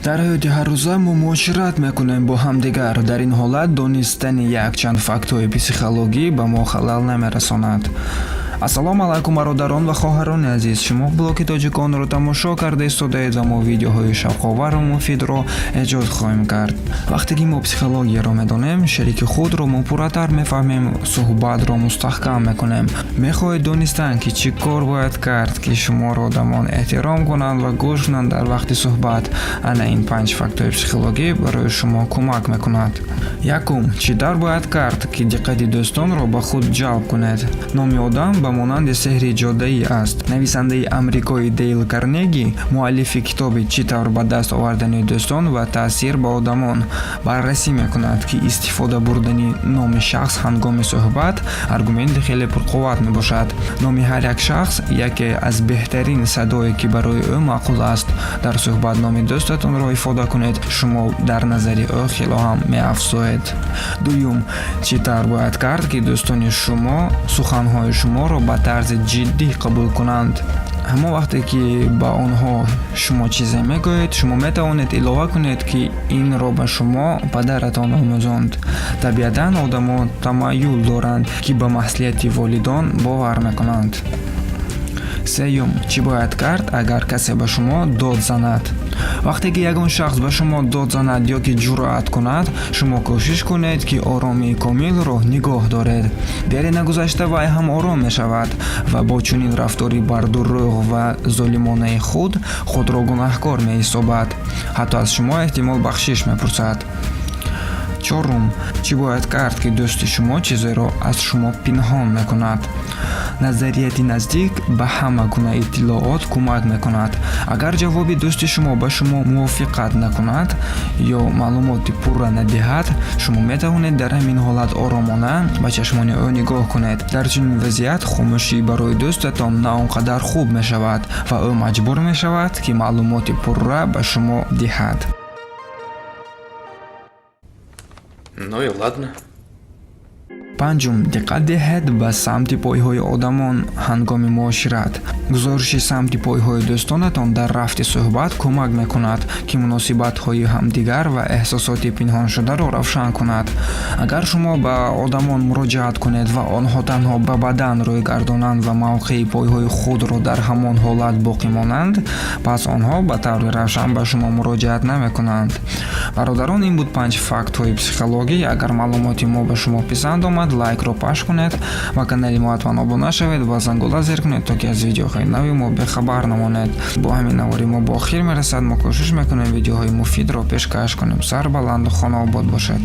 Дар ҳаёти ҳаррӯза мо муошират мекунем бо ҳамдигар. Дар ин ҳолат донистани якчанд фактҳои психологӣ ба мо халал намерасонад. Ассалому алайкум, бародарон ва хоҳарони азиз! Шумо блоги тоҷиконро тамошо карда истодаед ва мо видеоҳои шавқовару муфидро эҷод хоҳем кард. Вақте ки мо психологияро медонем, шерики худро мо пурратар мефаҳмем, суҳбатро мустаҳкам мекунем. Мехоҳед донистан, ки чӣ кор бояд кард, ки шуморо одамон эҳтиром кунанд ва гӯш кунанд дар вақти суҳбат? Ана ин панҷ фактҳои психологӣ барои шумо кӯмак мекунад. Якум: чӣ тавр бояд кард, ки диққати дӯстонро ба худ ҷалб кунед? Номи одам ба монанди сеҳри ҷодаӣ аст. Нависандаи амрикои Дейл Карнеги, муаллифи китоби «Чӣ тавр ба даст овардани дӯстон ва таъсир ба одамон», баррасӣ мекунад, ки истифода бурдани номи шахс ҳангоми суҳбат аргументи хеле пурқувват мебошад. Номи ҳар як шахс яке аз беҳтарин садое, ки барои ӯ маъқул аст. Дар суҳбат номи дӯстатонро ифода кунед, шумо дар назари ӯ хело ҳам меафзоед. Дуюм: чӣ тавр бояд кард, ки дӯстони шумо суханҳои шуморо ба тарзи ҷиддӣ қабул кунанд? Ҳамон вақте ки ба онҳо шумо чизе мегӯед, шумо метавонед илова кунед, ки инро ба шумо падаратон омӯзонд. Табиатан, одамон тамаюл доранд, ки ба маслиҳати волидон бовар мекунанд. Сеюм: чӣ бояд кард, агар касе ба шумо дод занад? Вақте ки ягон шахс ба шумо дод занад ё ки ҷуръат кунад, шумо кӯшиш кунед, ки оромии комилро нигоҳ доред. Дере нагузашта вай ҳам ором мешавад ва бо чунин рафтори бардурӯғ ва золимонаи худ худро гунаҳкор меҳисобад, ҳатто аз шумо эҳтимол бахшиш мепурсад. Чорум: чӣ бояд кард, ки дӯсти шумо чизеро аз шумо пинҳон мекунад? Назарияти наздик ба ҳама гуна иттилоот кӯмак мекунад. Агар ҷавоби дӯсти шумо ба шумо мувофиқат накунад ё маълумоти пурра надиҳад, шумо метавонед дар ҳамин ҳолат оромона ба чашмони ӯ нигоҳ кунед. Дар чунин вазъият хомӯшӣ барои дӯстатон на он қадар хуб мешавад ва ӯ маҷбур мешавад, ки маълумоти пурра ба шумо диҳад. Ну и ладно. Панҷум: диққат диҳед ба самти пойҳои одамон ҳангоми муошират. Гузориши самти пойҳои дӯстонатон дар рафти суҳбат кӯмак мекунад, ки муносибатҳои ҳамдигар ва эҳсосоти пинҳоншударо равшан кунад. Агар шумо ба одамон муроҷиат кунед ва онҳо танҳо ба бадан рӯй гардонанд ва мавқеи пойҳои худро дар ҳамон ҳолат боқӣ монанд, пас онҳо ба таври равшан ба шумо муроҷиат намекунанд. Бародарон, ин буд панҷ фактҳои психологӣ. Агар маълумоти мо ба шумо писанд омад, лайкро пахш кунед ва канали мо ҳатман обуна шавед ва зангула зер кунед, то ки аз видеоҳои нави мо бехабар намонед. Бо ҳамин навори мо ба охир мерасад. Мо кӯшиш мекунем, видеоҳои муфидро пешкаш кунем. Сарбаланду хонаобод бошед.